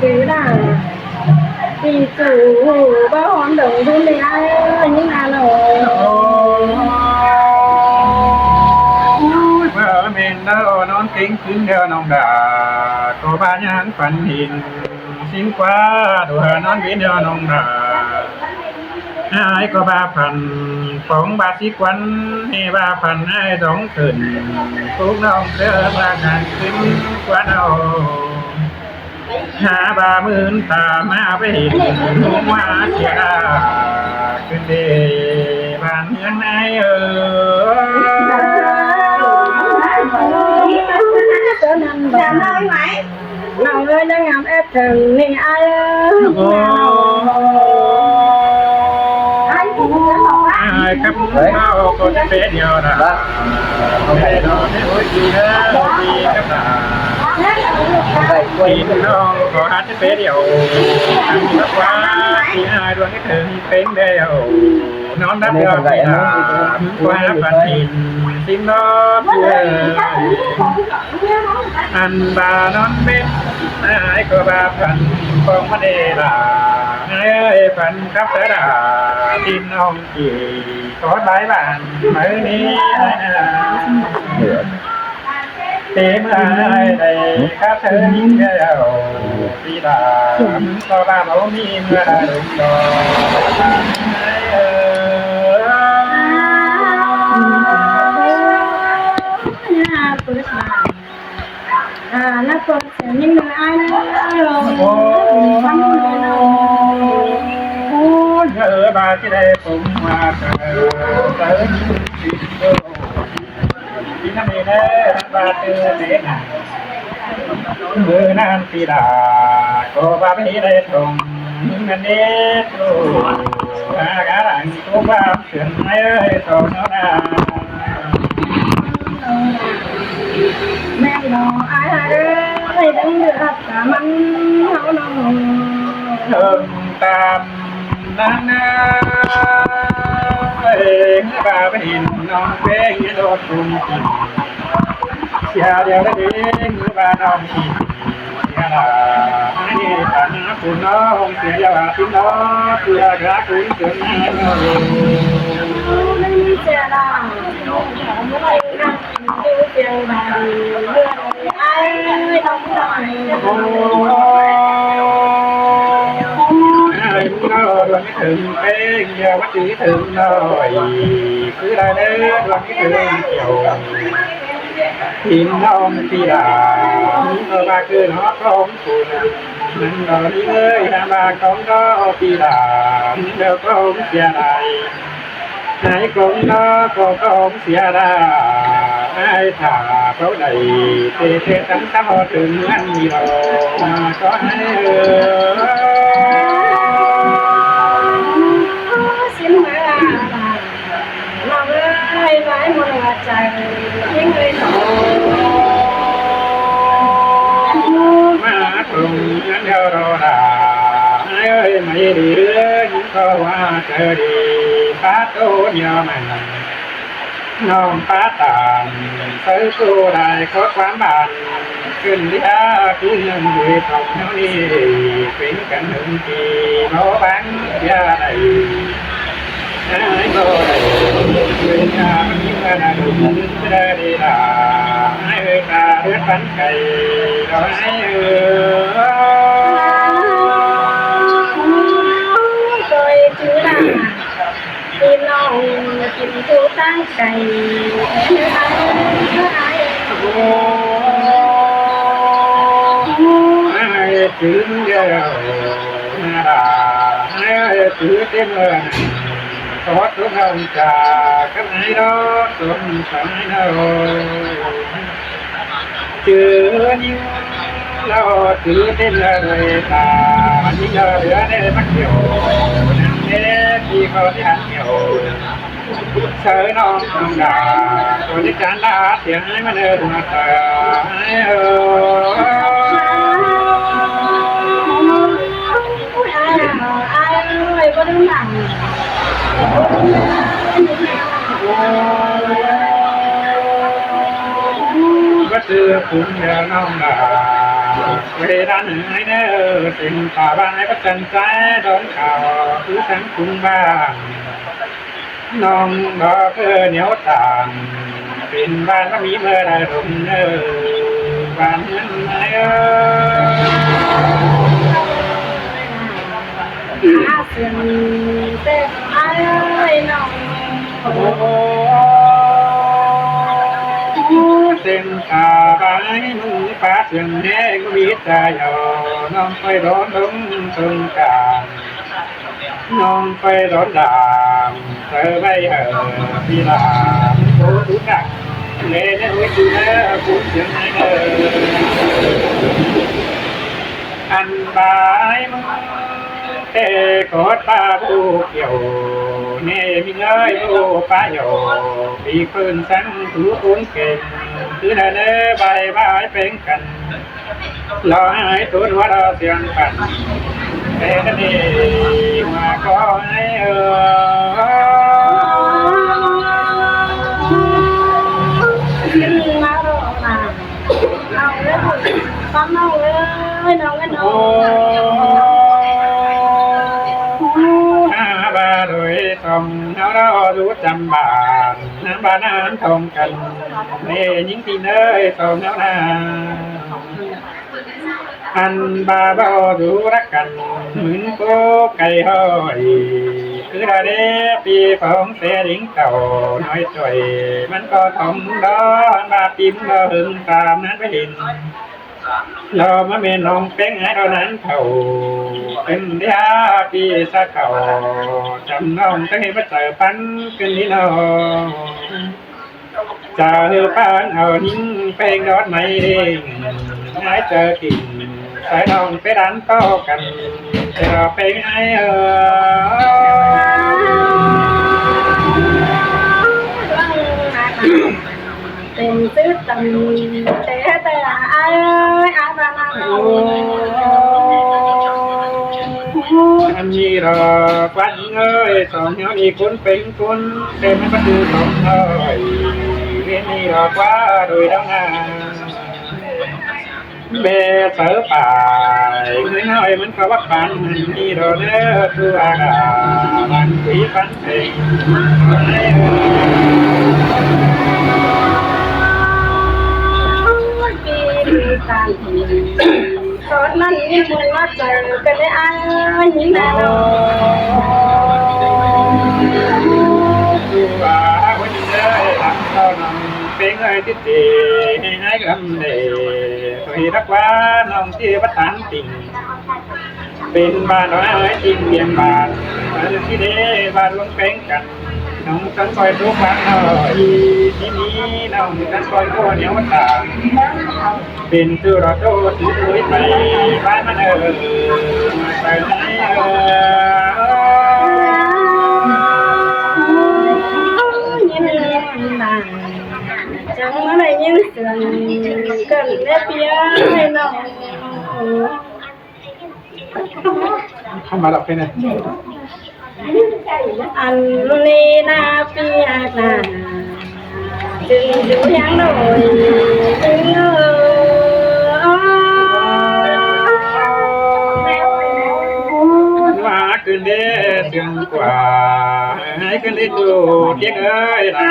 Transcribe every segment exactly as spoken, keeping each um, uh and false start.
Chứ đa ꞌpi ꞌchu báu hón đồng ꞌhướn ꞌnị ải ơi, ꞌnhính a nả. Ôi, ꞌmá ꞌmen đaư nón kéng ꞌcứn đaư ꞌnọng đa, ꞌcọ ꞌva ꞌnhắng phăn hin ꞌsịn ꞌquá, đu ha nón bến đaư ꞌnọng đa. Ải ꞌcọ ꞌva phăn, phóng ꞌva sí quán, ꞌnị ꞌva phăn ải dóng khửn, phúc ꞌnọng ꞌcọ ꞌva cang ꞌcứn ꞌquá đaư. Ha ꞌva ꞌmướng ta ꞌmá ꞌvạy hin, ꞌmá sia đa, ꞌcứn đê ban ꞌhướn ải ơi. ꞌNọng ơi, ꞌnhắng ngắm ép thẳng ꞌnị ải ơi. Ôi. Ải cắp ꞌnọng ꞌcọ ꞌchí pé điêu đa. Vâng. Pé điêu đa, ôi, ꞌchí đa, ꞌchí đa. ꞌPi ꞌnọng ꞌcọ hák ꞌchí pé điêu. Ăn cắp ꞌquá, ꞌchí ải đuań ꞌchí thửng pên điêu. Nón đắp điêu ꞌpi đa. ꞌQuá phăn hin ꞌsịn ꞌnọ ꞌchưa. Ăn ꞌva nón bến, ải ꞌcọ ꞌva phăn phóng ꞌmá đê đa. Ải ơi, phăn cắp ꞌsá đa, ꞌpi ꞌnọng ꞌchí khót bái ban máư ꞌnị. Té ꞌmưa ải đảy cắp sáư ꞌnhính điêu, ꞌpi đa, ꞌcọ ꞌva báu ꞌmí ꞌmưa đa đun đo. Ải ơi. À, nó còn sẽ những người ai nữa. Ôi, ôi, ôi, ba ꞌchí đảy phóng ꞌmá cà, cà, ꞌchí năm ꞌnị đé, ba ꞌchí đé nả. ꞌMưa ꞌnặn ꞌpi đa, ꞌcọ ꞌva ꞌmí đảy tông, ꞌnhính ꞌnặn đé, ꞌchớ, à, gá đẳng, ꞌchớ ꞌva sươn ải ơi, tông nó nả. ꞌMen ꞌnọ ải ơi, đương được hấp cá măng ꞌháu ꞌnọ. Thơm tam ꞌnặn ải, ꞌmưa ba ꞌmá hin ꞌnọng ꞌpéng đốt phung kin. Sia điêu đa đi, ꞌmưa ba ꞌnọng kin. Sia đa, ải ꞌnị tẳng phung ꞌnọng sia điêu a ꞌsịn ꞌnọ, sia gá phung sươn ải ꞌnọ. Sia đa. Ôi, ôi, ôi, ꞌmưa ꞌnọng ꞌcọ đuań thửng pên, ꞌdệt ꞌva ꞌchí thửng ꞌnọi, cứ đa đé đuań thửng kiêu. ꞌPi ꞌnọng ꞌpi đa, ꞌmưa ꞌva cứ ꞌnọ ꞌcóng phung, ꞌnặn ꞌnọ ꞌnị ơi, hả ꞌva ꞌcóng ꞌnọ ꞌpi đa, ꞌmưa ꞌcóng sia đa. Ải ꞌcóng ꞌnọ ꞌcọ ꞌcóng sia đa, ải thả báu đảy, tê tê tắm tắm ꞌhọt thửng ꞌmướng ꞌnị lo, ꞌcọ ải ơi. Xin mời à, lòng ơi, mãi một hòa chàng, những người nọ. ꞌMá tông ꞌnặn điêu đo đa, ải ơi, ꞌmá đi ꞌlứa, những ꞌcọ ꞌva chả đi, pá tô ꞌnhó mẳn. ꞌNọng pá tản, sáư ꞌcọ đảy khót ꞌquám bản, ꞌcứn đi a, cứ ꞌnhắng đi tông ꞌnhó ꞌnị, quên căn hưng ꞌpi, báu bán sia đảy. Ải ꞌcọ đảy, quên căn hưng ꞌpi, đa đi đa, ải ơi, ta ꞌlứa phăn cay, đo ải ơi. Tôi chứ đa. ꞌPi ꞌnọng kin ꞌchu táng cay, ꞌmen ải ơi. Ải chứ điêu, ải ꞌchư têm ơn, khót tốc ꞌnọng chả cắp ải đó, tốc ꞌnọng ải đó. ꞌChư ꞌnhính ꞌlo ꞌchư têm ꞌlạ đuôi ta, ꞌnhính ꞌlo ꞌlứa đé mắc kiẻo, ꞌnặn đé ꞌpi ꞌcọ đé hăn kiẻo. Sáư ꞌnọng ꞌnọng đa, ꞌcọ đé chán đa, tiếng ải ꞌmá ꞌnớ ꞌmá ta, ải ơi. Ôi, ai ơi, ôi, ôi, có đứa mảng. Bát sư phung đeo ꞌnọng đa. Quê đan hưng ái nơ, tỉnh tả ban ái bắt chân trái đón chào cứ sáng cung ban. Nong đó cơ nếu tàn, tỉnh ban nó mỹ mơ đại đồng nơ, ban nhân ái ơ. Há sương tết ái nong. Ú, sương tả bái mưng pá sương hé có biết ta dầu, nong quay đón đông sương cả. Nong quay đón đàm, tớ bay hở, đi làm, bố tú nặng. Lê nê ối chú nê, bố sương hé nơ. Ăn bái mưng Tê cốt ba bu kiểu, nê mi ngơi bu ba dầu, bị phơn sắn tú cuốn kênh, cứ là nê bài bài bên cạnh. Lo ai tuôn hoa đo xiang phản, tê nê mà có ai ơ. Nong ơi, con nong ơi, nong ơi, nong. Ôi, ha, ba đôi song, náo đó rú chăm bàn, nắm ba nắm thông cần, nê những tin ơi, song náo na. Ăn ba bao rú rắc cần, mướn cô cày hỏi, cứ đa đế pi phóng xe đính tàu, nói tuổi, mắn có thông đó, ăn ba phím đó hưng tam nán với hình. Lo má mê nong péng ái đo nán thầu, em đế há pi sa thầu, chăm nong tớ hê bắt chở pắn, cân đi lo. Chở hư pắn ao nín péng đót máy đê, ái chở kỉnh, sai nong pé đán to cần, chở péng ái ơ. Tên sứ tầm té té ai ai ba na. Ăn nhi đó quán ơi, song nhau đi cuốn pính cuốn, tên nó bắt tư song ơi, nên nhi đó quá đôi đó na. Bê sớ phải, người nói mình có bắt bán, ăn nhi đó nơ, tu à gà, bán quý bán thịnh. Ôi, kì tàn. Có năn như mùi nó trời, cái đấy ai, ai nhìn nào. Tua, ôi, nhìn đây, làm sao nằm, bên ai tít tì, hai găm để, tôi đắc quá, nòng kia bắt tán tình. Bên bà nói ai tin tiền bạc, nói được cái đế, bà luôn bên cạnh. Nòng sân coi thuốc bán nợ, ý, ý, ý, nòng sân coi thuốc nếu mà tả. Bên tư đó tôi chỉ tôi phải, phải mà nợ, phải mà nợ. Nhìn là chẳng có này nhìn sương, cần nếp bia hay nòng. Không mà đọc cái này. Ăn nê na pi a na. Chừng dú yang nổi. Chừng ơ. Hoa cứ đế sương quả. Ai cứ đế tu tiếng ơi là.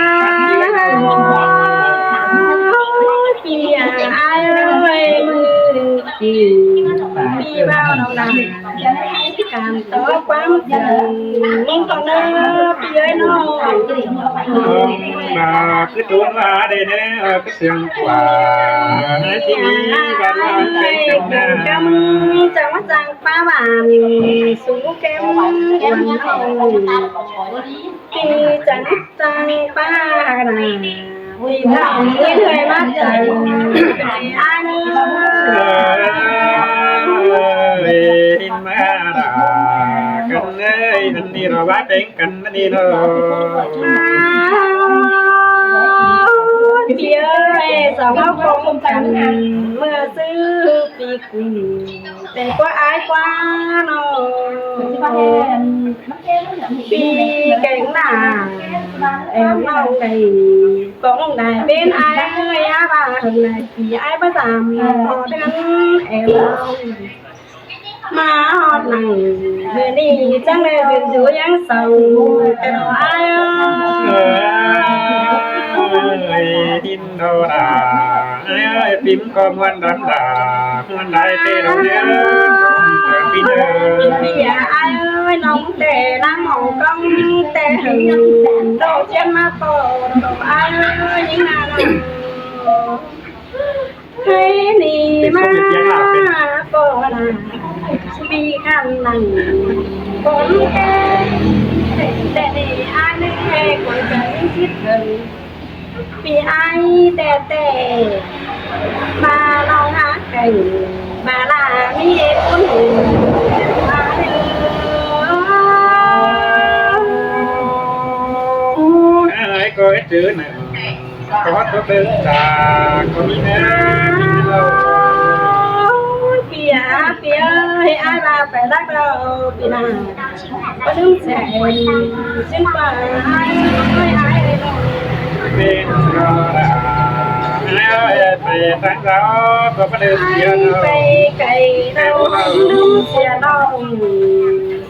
Pi a ai ơi. Pi bao lòng lòng. Cảm tỏ quán dần, mong con nó pi ơi nó. Mà cứ trốn hoa đây nè, cứ sương quả. Nói chi đi, và hoa bên cạnh nè. Cắm trong mắt sang ba bàn, súng kem quần nòng. Pi chắn sang ba hà nà. Pi thảo như người mắt chắn. Ai ơi, ma đà. Cắn ơi, ăn đi nó bá bánh cắn ăn đi nó. Pi ơi, sao mà không cắn. Mưa xứ pi cùng. Để qua ai qua nó. Pi kén nả, em lòng kén, bóng đài bên ai ơi á bà, hôm nay pi ai bắt giảm, họ đang ꞌmá ꞌhọt nẳng ꞌmưa ꞌnị chắng đảy dưn dú ꞌnhắng sau, ꞌcọ ải ơi. Ơi, ꞌhịn đo đa, ải ơi, phím ꞌcọ ꞌmuôn đăm đa, ꞌmuôn đai té đo ꞌnớ, ꞌpi ꞌnớ. ꞌPi ải ơi, ꞌnọng té ꞌnáng mỏng ꞌcóng té hảư, đo ꞌchiến ꞌmá ꞌpo, ải ơi, ꞌnhính ꞌna ꞌnọng. Hới ꞌnị ꞌmá ꞌpo ꞌna, ꞌmí khăn nẳng cón ké, té ꞌnị ải ꞌnị ꞌcọ ꞌcọ ꞌnhính chít hảư. ꞌPi ải té té, ꞌmá ꞌnọng hák cay, ꞌmá ꞌna ꞌmí ꞌcốn hên. Ải ꞌcọ ꞌchư nẳng, ꞌcọ ꞌhọt ꞌtố pên ta, ꞌcọ ꞌmí ꞌnớ. ꞌPi ải, ꞌpi ơi, ải ꞌva pay lắc ꞌlẹo, ꞌpi ꞌna. Báu đứn sẻ, ꞌsướng ꞌva ải ơi, ải ơi. Pên ꞌsướng ꞌva ải ơi, pay táng dao, ꞌcọ báu đứn sẻ ꞌnọng. Pay cay ꞌnọng, báu đứn sẻ ꞌnọng.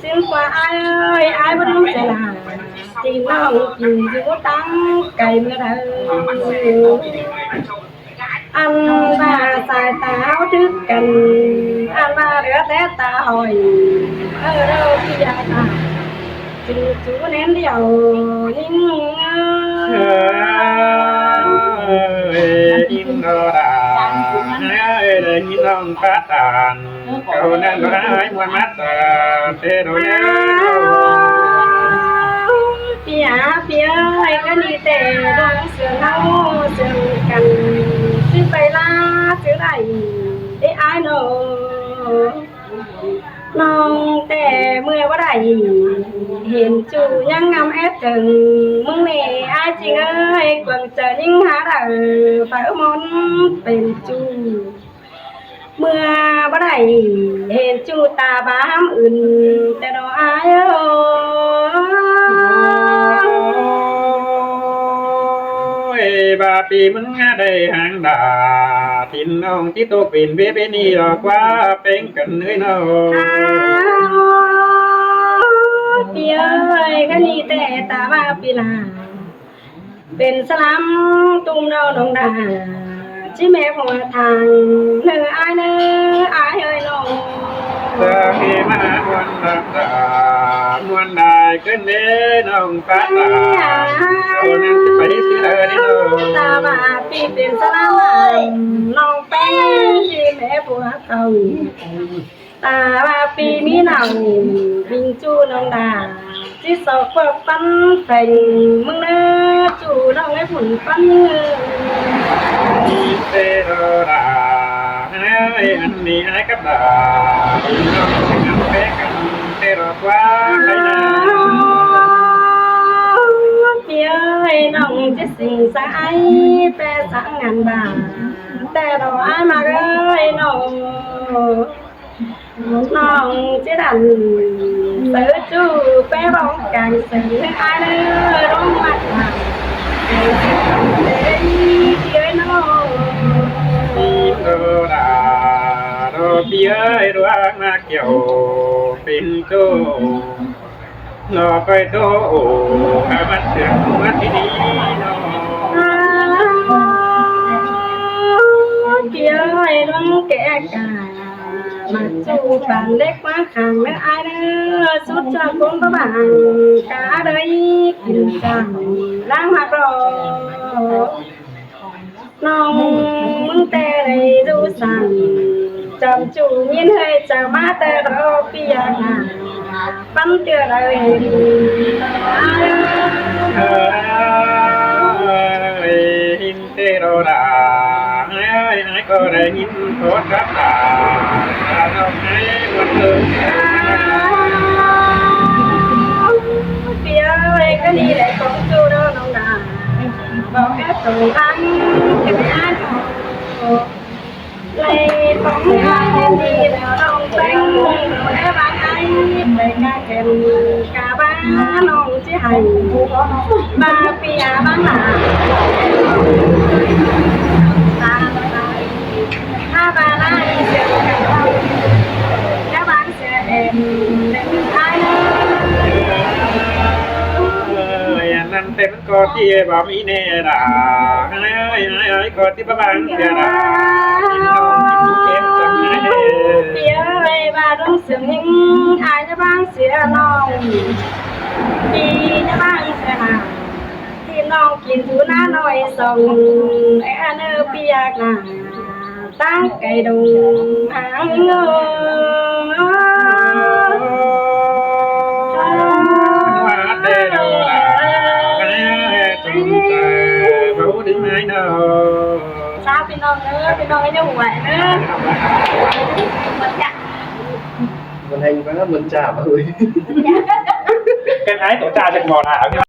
ꞌSướng ꞌva ải ơi, ải báu đứn sẻ ꞌna. Chính ꞌnọng kin dú táng cay ꞌmưa đaư. Ăn ꞌva sai ta ꞌháu thứk căn, ăn ꞌva đứa té ta hỏi, ơ, đâu ꞌpi ải ta, chính dú nén điêu ꞌnhính. Ơi, ꞌhịn đo đa, ơi, đảy ꞌhịn ꞌnọng pát tản. Cau ꞌnặn ꞌcọ ải ꞌmuôn ꞌmá ta, té đo ꞌnớ. ꞌPi ải, ꞌpi ơi, ꞌcọ ꞌnị té ꞌlụk sương ꞌháu sương căn, ꞌchư pay ꞌlạ ꞌchư đảy, té ải ꞌnọng. ꞌNọng té ꞌmưa báu đảy, hên ꞌchu ꞌnhắng ngắm ép thửng, ꞌmứng ꞌnị ải chính ơi, cuông chaư ꞌnhính hák đảy, pháư môn pên ꞌchu. ꞌMưa báu đảy, hên ꞌchu ta bá hám ứn, té đo ải ơi. Ôi, ꞌva ꞌpi ꞌmứng đảy háng đa, thìn ꞌnọng ꞌchí tô pên bế bế ꞌnị lo ꞌquá, pên căn ới ꞌnọng. Áo, ꞌpi ơi, ꞌcọ ꞌnị té ta ꞌva ꞌpi ꞌna. Pên sa ꞌlam ꞌtôm đo ꞌnọng đa, ꞌchí mé ꞌhua tháng, ꞌnớ ải ꞌnớ, ải ơi ꞌnọng. Sa ꞌkhị ꞌmá ꞌmuôn đa đa, ꞌmuôn đai ꞌcứn đé ꞌnọng pát ta. Ôi, ꞌcọ ꞌnặn ꞌchí pay ꞌsứ đaư đé ꞌnọng. Ta ꞌva ꞌpi pên sa ꞌlam ꞌnọng pên ꞌchí mé ꞌhua tháng. Ta ꞌva ꞌpi ꞌmí nẳng ꞌvinh ꞌchu ꞌnọng đa, ꞌchí so ꞌquá ꞌpắn pheng ꞌmứng ꞌnớ ꞌchu ꞌnọng ới phủn ꞌpắn. Té đo đa, ơi, ăn ꞌnị ải cắp đa, ꞌnọng ꞌchí ngắm pé căn, té đo ꞌquá ải ꞌna. ꞌPi ơi, ꞌnọng ꞌchí sing sa ải, pé sa ngăn đa, té đo ải ꞌmặc ơi ꞌnọng. ꞌNọng ꞌchí đăn, sáư ꞌchu pé bóng cang sớng ải ꞌnớ, ꞌlống ꞌmặc ꞌmặc. Ê, ꞌpi ơi ꞌnọng. Đo đa, đo ꞌpi ơi, đuang ꞌmặc kiẻo pên ꞌchu. Nó coi tô ổ, à, bắt được, bắt đi đi, nó. Áo, ꞌpi ơi, ꞌlống kẻ cả, ꞌmặc ꞌchu pang đếc ꞌmá khang ꞌnớ ải ꞌnớ, sút ꞌchua ꞌcốn báu bang, cả đới kin chang, ꞌláng ꞌmặc ꞌló. ꞌNọng ꞌmứng té đảy dú săng, chăm ꞌchu ꞌnghín ꞌhới chaư ꞌmá té đo ꞌpi ꞌnị, ꞌpắn ꞌtưa đảy. Ơi, ꞌhịn té đo đa, ơi, ải ꞌcọ đảy ꞌhịn tót cắp đa, đa ꞌnọng ải ꞌmắn ꞌlới. ꞌPi ơi, ꞌcọ ꞌnị đảy cỏng ꞌchu đo ꞌnọng đa. Báu ép tủi ꞌváng, ꞌchớ ải ꞌnọng. Lai bóng ải ꞌnị ꞌlẹo ꞌnọng ꞌpéng, ꞌlẹo ꞌváng ải, pay ꞌcạ khen, ꞌcạ ꞌváng ꞌnọng ꞌchí hảy. ꞌVa ꞌpi ꞌva ꞌváng lả. ꞌVa ꞌváng lả. ꞌHá ꞌva ꞌnị ꞌchớ แต่มันก็ที่บ่มีแน่ล่ะ เอ้ย เอ้ย เอ้ย ก็ที่บ่บางเสียล่ะ พี่น้องกินดูเก็บจังไง พี่เอ้ย ว่าลุงเสริมยิง อายจะบางเสียน้อง พี่จะบางเสียหน้า ที่น้องกินทูน่าน้อยสอง ไอ้อันเออเปียกหน้า ตั้งไก่ดงหางเงอ ว่าแต่เราล่ะ จงใจเบาดึงไม้เนาะ สาวพี่น้องเด้อ พี่น้องอย่าหวยเด้อ มันจะ มันให้มา มันจ่ามาเลย เป็นไอ้ตัวจ่าจากหมอหนา